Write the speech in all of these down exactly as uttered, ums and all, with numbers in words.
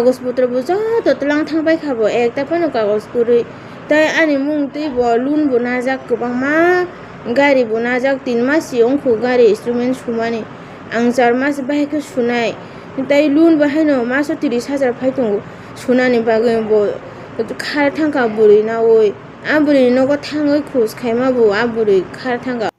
Kagoj potro bo joto twlang thang pai kha bo, ekta phano kagoj kwrwi. Tai ani mung twi bo loan bo najak kwbangma, gari bo najak, tin mas si wngkhu gari installment sumani. Ang char mas bahai khe sunai. Tai loan bo haino maso tris hajar phai tongo sunani bagwi bo khar thangkha bwrwi naui. A bwrwini nogo thangwi khus khaima bo a bwrwi khar thangkha.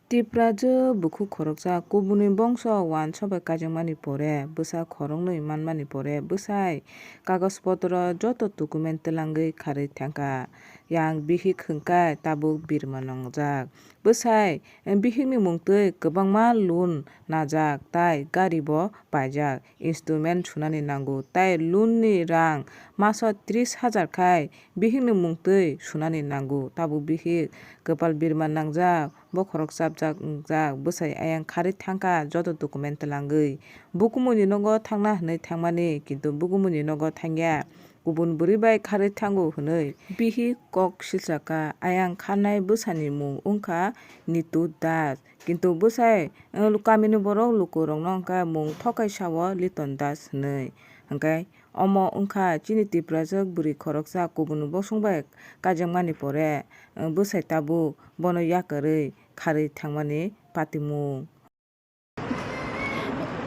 Tiprajwk bukhuk khoroksa kubuni bongso uansuk bai kaijakmani pore, bwsa khoroknwi manmani pore, bwsai kagoj potro joto document twlangwi kharwi thangkha. Yang bihik hwnkhe tabuk birma nangjak. Bwsai bihikni mungtwi kwbangma loan najak tai gari bo paijak, installment sunani nango tai loan ni rang maso tris hajar khai bihikni mungtwi sunani nango. Tabuk bihik kwpal birma nangjak, bokhorok chapjak wngjak, bwsai ayang kharwi thangkha joto document twlangwi. Bukumuni nogo thangna hwnwi thangmani, kintu bukumuni nogo thangya, kubun bwrwi bai kharwi thango hwnwi bihik kok silsakha. Ayang kharnai bwsani mung wngkha Nitu Das, kintu bwsai, eh, kamini borok lukurokno hwnkhe mung thokai sao Liton Das hwnwi. Hwnkhe omo wngkha chini Tiprajwk bwrwi khoroksa kubun bosong bai kaijakmani pore, eh, bwsai tabuk bono yakarwi kharwi thangmani patimung.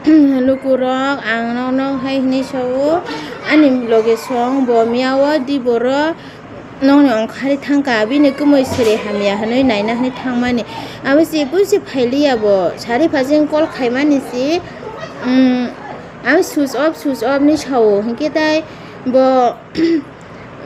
Lukurok ang nokno hai hwnwi sao, ani loge song bo miyao di boro nokni ongkhari thangkha, bini kwmwi siri hamya hwnwi naina hwnwi thangmani. Abo se busi phailiya bo, sari phasing call khaimani se, um, ang switch off, switch off hwnwi sao, hinkhe tai bo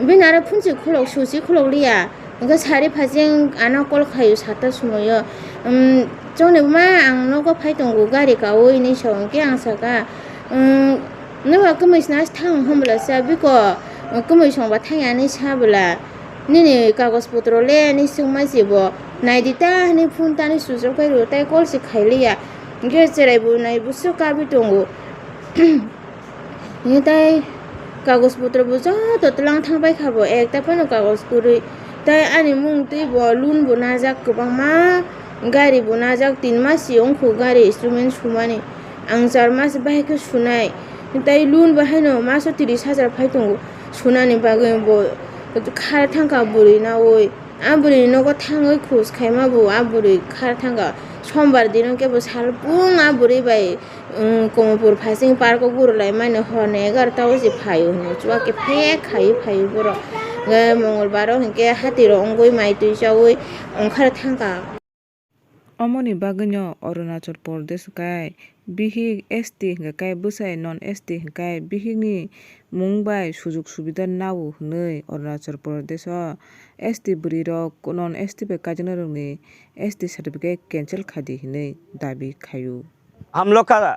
bini aro phunsi khulok, switch khulok liya. Hwnkhe sari phasing ano call khaio sata sumoio. Um, chongni buma ang nogo phai tongo gari kaui hinwi sa hwnkhe ang saka, um, noba kwmwi sna thang hwnbwla sa biko, um, kwmwi songba thangya hinwi sa bwla. Nini kagoj potro le hinwi swngma se bo. Naidi ta hinwi phone tani switch off khai rw tai call se khailiya. Hwnkhe cherai bo nai bwswk kabwi tongo. Hwnkhe tai kagoj potro bo joto twlang thang pai kha bo, ekta phano kagoj kwrwi. Tai ani mung twi bo loan bo najak kwbangma, gari bo najak, tin mas si wngkhu gari installment sumani. Ang char mas bahai khe sunai. Tai loan bo haino maso tris hajar phai tongo sunani bagwi bo khar thangkha bwrwi naui. A bwrwini nogo thangwi khus khaima bo a bwrwi khar thangkha. Sombar dino khe bo sal pung a bwrwi bai Wng, Komopur phasing park o gurulai mani hor ni egarota o se phaio hinwi chuwa khe phek khai phaio borok. Hwnkhe Mongolbar o hinkhe hati rok wngwi mai twi chaui ongkhar thangkha. Omoni bagwino Arunachal Pradesh kai bihik S T hwnkhe kai bwsai non S T hwnkhe bihikni mung bai sujuk subida nao hwnwi Arunachal Pradesh o S T bwrwi rok non S T bai kaijaknai rokni S T certificate cancel khai di hinwi dabi khaio. हम लोग का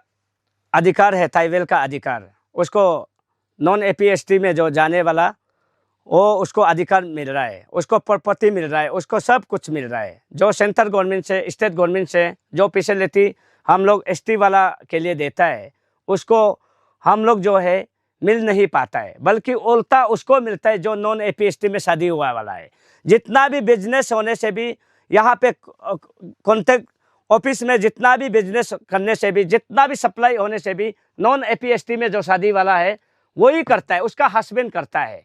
अधिकार है, ट्राइबल का अधिकार, उसको non APST में जो जाने वाला, वो उसको अधिकार मिल रहा है, उसको प्रॉपर्टी मिल रहा है, उसको सब कुछ मिल रहा है। जो सेंट्रल गवर्नमेंट से, स्टेट गवर्नमेंट से जो फैसिलिटी हम लोग एसटी वाला के लिए देता है, उसको हम लोग जो है मिल नहीं पाता है, बल्कि उल्टा उसको मिलता है जो नॉन एपीएसटी में शादी हुआ वाला है। जितना भी बिजनेस होने से भी, यहाँ पे कॉन्ट्रैक्ट ऑफिस में जितना भी बिजनेस करने से भी, जितना भी सप्लाई होने से भी, नॉन एपीएसटी में जो शादी वाला है, वही करता है, उसका हस्बैंड करता है।